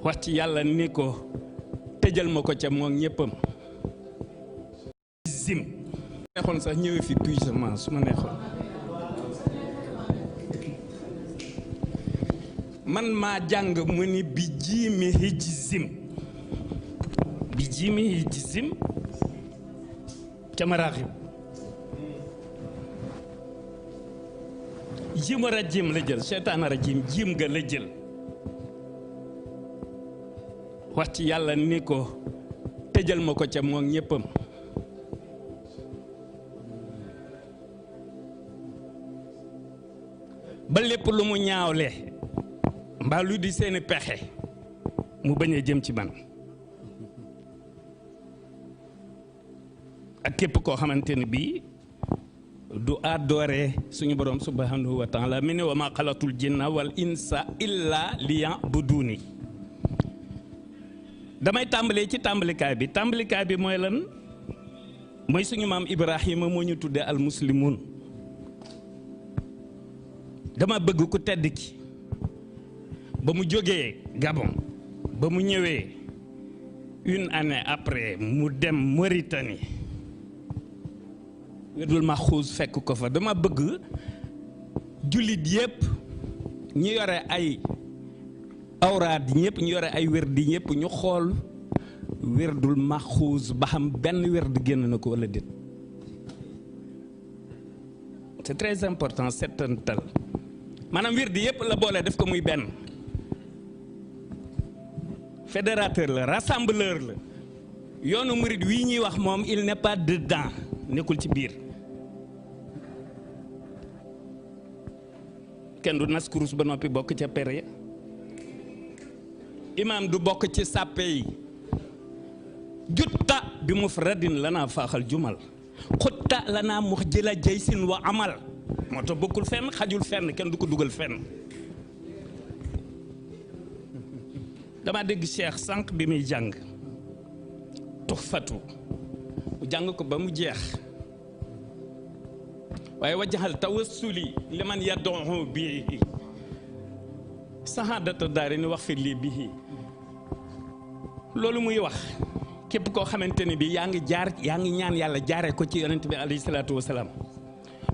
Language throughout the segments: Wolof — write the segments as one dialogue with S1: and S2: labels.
S1: wax ci yàlla ni ko tëjal ma ko ca moom ñëppam zim neexoon sax ñëwee fi puissamment su ma neexoon man maa jàng mu ni bi jiimi hij zim ca maraaxib jima rajim la jël seytaana rajim jim ga la jël wax ci yàlla ni ko tëjal ma ko ca moom ñëppam ba lépp lu mu ñaawle mbaa lu di seeni pexe mu bañ a jëm ci man ak képp koo xamante ni bii du adoore suñu borom subhanahu wa taala mi ne wa ma xalatul jinna wal insa illa liya'buduni damay tàmbalee ci tàmbalikaay bi mooy lan mooy suñu maam Ibrahima moo ñu tuddee al muslimun dama bëgg ku tedd ki ba mu jógee Gabon ba mu ñëwee une année après mu dem Mauritanie wirdul maxuus fekk ko fa dama bëgg jullit yépp ñu yore ay awraad ñëpp ñu yore ay wérdi ñëpp ñu xool wirdul maxuus ba xam benn wird génn na ko wala déet c'est très important settantal maanaam wirdi yëpp la boole def ko muy benn fédérateur la rassembleur la yoonu murid wii ñuy wax moom il n'est pas dedans nekkul ci biir kenn du nas kurus ba noppi bokk ca pere imaam du bokk ci sàppe yi jutta bi mufradin lanaa faaxal jumal xutta lanaa mux jëla jaysin wa amal moo tax bokkul fenn xajul fenn kenn du ko dugal fenn dama dégg Cheikh sànq bi muy jàng tuxfatu mu jàng ko ba mu jeex waaye wajaxal tawassuli liman yad'u bihi sahaadata daari ni wax fi lii bihi loolu muy wax képp koo xamante ne bi yaa ngi ñaan yàlla jaare ko ci yonent bi alayhi salaatu wasalaam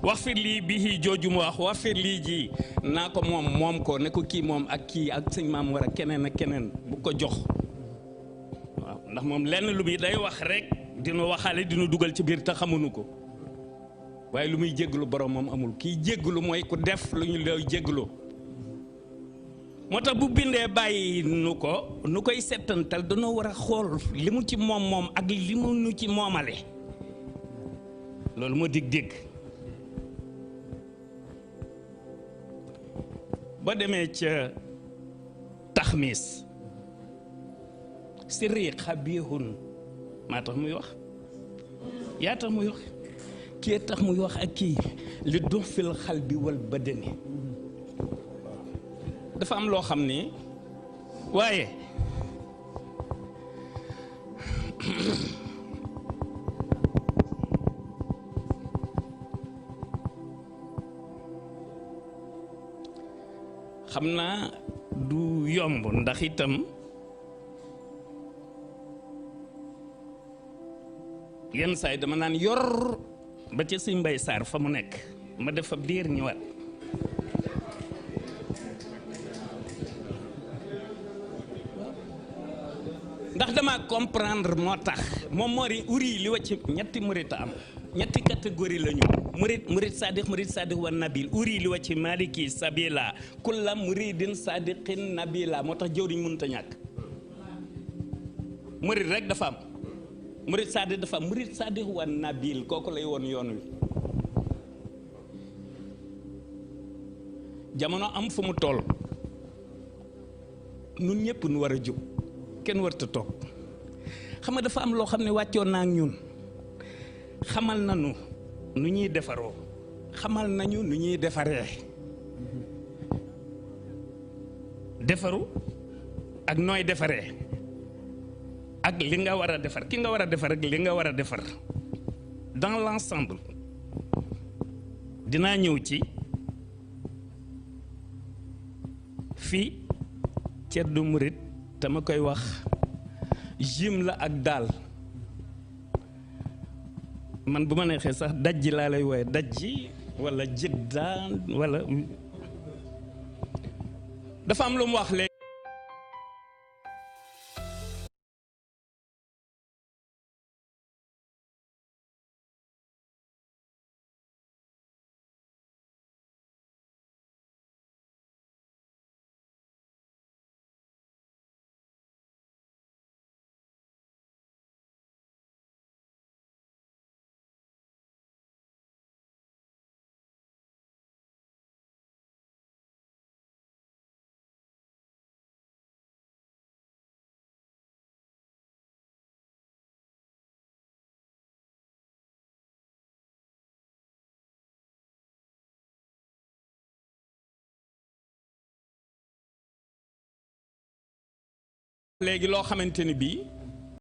S1: wax fi lii bihi jooju mu wax fi lii ji naa ko moom ko ne ko kii moom ak kii ak sëñ maam war a keneen ak keneen bu ko jox waaw ndax moom lenn lu muy day wax rek dina waxaale dina dugal ci biir te xamuñu ko waaye lu muy jégglu borom moom amul kii jégglu mooy ku def lu ñu lay jégglu moo tax bu bindee bàyyi nu koy settantal dañoo war a xool li mu ci moom ak li mu nu ci moomale loolu moo dig ba demee ca taxmis sirri xabihun maa tax muy wax yaa tax muy wax kii tax muy wax ak kii li dox fil xal bi wal badani dafa am loo xam ni waaye xam naa du yomb ndax itam yenn saa yi dama naan yor ba ca Sëñ Mbay Saar fa mu nekk ma def fa diir ñëwaat ndax dama comprendre moo tax moom moo di uri li wacc ñetti murit am ñetti catégorie la ñu murit sadiq wa nabil uri li wacc maliki sabila kulla muridin sadiqin nabila moo tax jëwriñ mënut a ñàkk murit rek dafa am murit sadiq dafa am murit sadiq wa nabil kooku lay woon yoon wi jamono am fu mu toll nun ñëpp nu war a jóg kenn warta toog xam nga dafa am loo xam ne wàccoon naa ak ñun xamal nañu nu ñuy defaroo xamal nañu nu ñuy defaree defaru ak nooy defaree ak li nga war a defar ki nga war a defar ak li nga war a defar dans l'ensemble dinaa ñëw ci fii ceddu murit dama koy wax jim la ak daal man bu ma neexee sax dajji laa lay wooye dajji wala jiddaan wala dafa am lu mu wax léegi léegi loo xamante ni bii